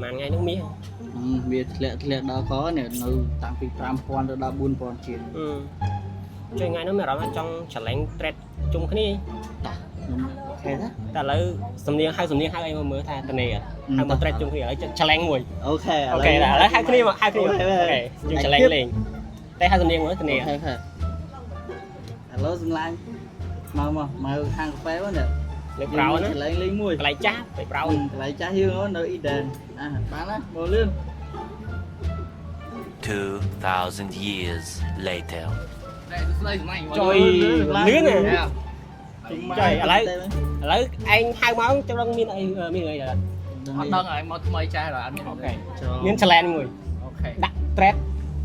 ប្រហែលថ្ងៃហ្នឹងមាស វាធ្លាក់ធ្លាក់ដល់កនេះនៅតាំងពី5000ទៅដល់4000ជាង អឺជួយថ្ងៃហ្នឹងមានអារម្មណ៍ថាចង់ challenge trade ជុំគ្នា តាខ្ញុំ OK ណា តែឥឡូវសំនៀងហៅសំនៀងហៅអីមកមើលថាតនេអត់ហៅមក trade ជុំគ្នាឥឡូវ challenge មួយ OK OK ឥឡូវហៅគ្នាមកហៅគ្នាមក OK យើង challenge លេងតែហៅសំនៀងមើលតនេអត់ OK OK ឥឡូវសំឡាញ់មកមកមកខាងកាហ្វេមកនេះ នៅប្រោណា កន្លែងលេងមួយក ន្លែងចាស់ទៅប្រោ កន្លែងចាស់យើងនៅអ៊ីដែនអាបានណាមកលឿន 2,000 years later. តែស្ដីសម្លាញ់ ជួយលឿនណា ចុយឥឡូវ ឥឡូវឯងហៅមកចង់មានអីមានអីអត់ អត់ដឹងហើយមកថ្មីចាស់ដល់អត់មាន OK មាន challenge មួយ OK ដាក់ trade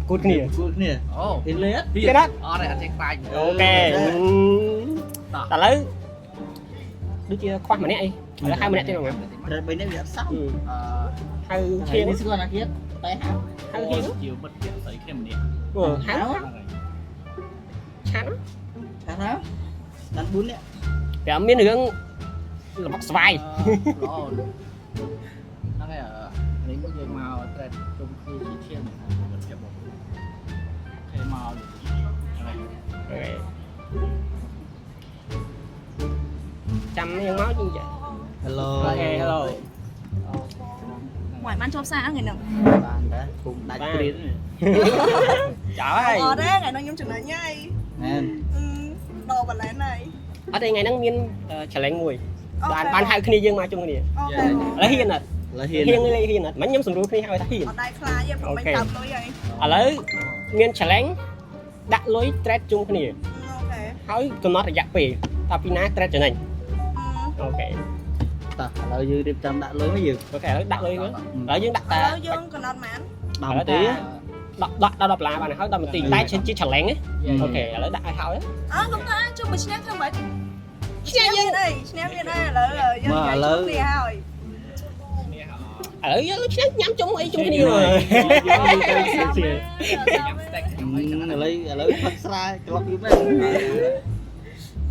គូតគ្នា គួរគ្នា អូ ហ៊ានលេងអត់ គេណា អត់ទេអត់ចេះខ្លាច OK តែឥឡូវដូចជាខ្វះម្នាក់អីឥឡូវហៅម្នាក់ទៀតមក តែបីនេះវាអត់សម អឺ ហៅឈៀង នេះស្គាល់ណាទៀតតែហៅ ហៅហៀង ជាមិត្តភក្តិស្អីគ្នាម្នាក់ អូហៅឆាត់ ឆាត់ហៅដល់4នាក់ តែមានរឿងរបស់ស្វាយ ល្អហ្នឹងហើយនេះមកយើងមក trade ជុំគ្នាជាឈាមមិត្តភក្តិបង OK មកហ្នឹងហើយ ចាំយើងមកយើងចា Hello OK hello មកបានជាប់សារថ្ងៃហ្នឹង បានដែរគុំដាច់ព្រាន ចោលហើយ អត់ទេថ្ងៃហ្នឹងខ្ញុំចំណេញហើយ មែន អឺដល់បន្លែនហើយ អត់ទេថ្ងៃហ្នឹងមាន challenge មួយបានបានហៅគ្នាយើងមកជុំគ្នាឥ OK ឡូវហ៊ានអត់ ឥឡូវហ៊ាន ហ៊ានលេងហ៊ានអត់មិញខ្ញុំសម្រួលគ្នាឲ្យថាហ៊ាន អត់ដែរខ្លាចទេព្រោះមិនកើបលុយហើយ ឥឡូវមាន challenge ដាក់លុយ trade ជុំគ្នា OK ហើយកំណត់រយៈពេលតើពីណា trade ចំណេញ OK តោះឥឡូវយើងរៀបចំដាក់លុយមកយើង OK ឥឡូវដាក់លុយមកឥឡូវយើងដាក់ ឥ តា ឡូវយើងកំណត់ប៉ុន្មាន 10នាទី ដាក់ដាក់ដល់10ដុល្លារបានហើយ10នាទីតែជា challenge ណា OK ឥឡូវដាក់ឲ្យហើយ អើកុំថាជុំមួយឈ្នះធ្វើម៉េចឈ្នះយើងអីឈ្នះមានអីឥឡូវយើងនិយាយជុំគ្នាហើយ ឥឡូវយើងឆ្ងាញ់ញ៉ាំជុំអីជុំគ្នាមក ញ៉ាំ steak ញ៉ាំអី ឥឡូវឥឡូវផឹកស្រាក្លុកយូរមែន